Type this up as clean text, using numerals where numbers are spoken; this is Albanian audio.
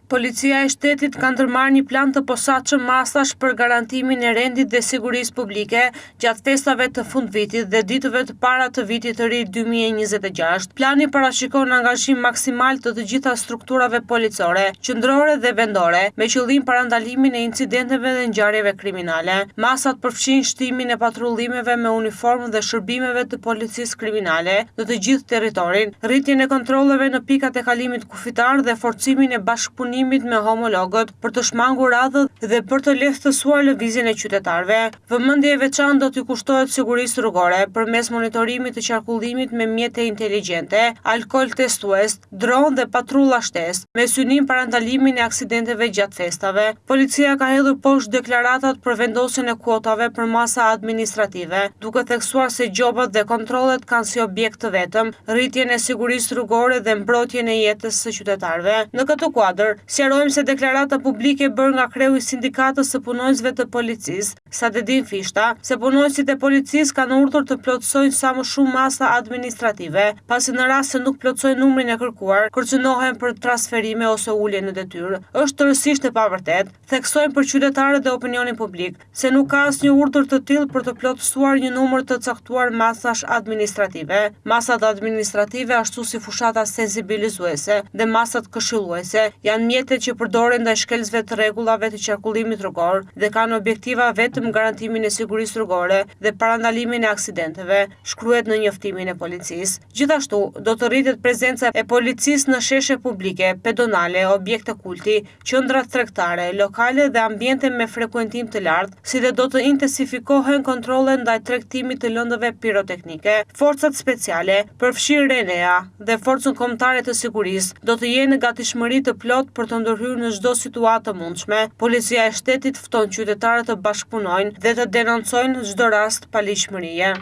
Policia e Shtetit ka ndërmarrë një plan të posaçëm masash për garantimin e rendit dhe sigurisë publike gjatë festave të fundvitit dhe ditëve të para të vitit të ri 2026. Plani parashikon angazhim maksimal të të gjitha strukturave policore, qendrore dhe vendore, me qëllim parandalimin e incidenteve dhe ngjarjeve kriminale. Masat përfshijnë shtimin e patrullimeve me uniformë dhe shërbimeve të policisë kriminale në të gjithë territorin, rritjen e kontrolleve në pikat e kalimit kufitar dhe forcimin e bashkëpunimit me homologët për të shmangur radhët dhe për të lehtësuar lëvizjen e qytetarëve. Vëmendje e veçantë do t'i kushtohet sigurisë rrugore përmes monitorimit të qarkullimit me mjete inteligjente, alkool testues, dronë dhe patrulla shtesë, me synim parandalimin e aksidenteve gjatë festave. Policia ka hedhur poshtë deklaratat për vendosjen e kuotave për masa administrative, duke theksuar se gjobat dhe kontrollet kanë si objekt të vetëm rritjen e sigurisë rrugore dhe mbrojtjen e jetës së qytetarëve. Në këtë kuadër, sqarojmë se deklarata publike bërë nga kreu i Sindikatës së Punonjësve të Policisë, Sadedin Fishta, se punonjësit e policisë kanë urdhër të plotësojnë sa më shumë masa administrative, pasi në rast se nuk plotësojnë numrin e kërkuar, kërcënohen për transferime ose ulje në detyrë, është tërësisht e pavërtetë. Theksojmë për qytetarët dhe opinionin publik, se nuk ka asnjë urdhër të tillë për të plotësuar një numër të caktuar masash administrative. Masat administrative, ashtu si fushata sensibilizuese dhe masat këshilluese, janë mjete që përdoren ndaj shkelësve të rregullave të qarkullimit rrugor dhe kanë objektiva vetëm garantimin e sigurisë rrugore dhe parandalimin e aksidenteve, shkruhet në njoftimin e policisë. Gjithashtu, do të rritet prezenca e policisë në sheshe publike, pedonale, objekte kulti, qendra tregtare, lokale dhe ambiente me frekuentim të lartë, si dhe do të intensifikohen kontrollet ndaj tregtimit të lëndëve piroteknike. Forcat speciale, përfshirë RENEA dhe Forcën Kombëtare të Sigurisë, do të jenë në gatishmëri të plotë për të ndërhyrë në çdo situatë të mundshme. Policia e Shtetit fton qytetarët të bashkëpunojnë dhe të denoncojnë çdo rast paligjshmërie.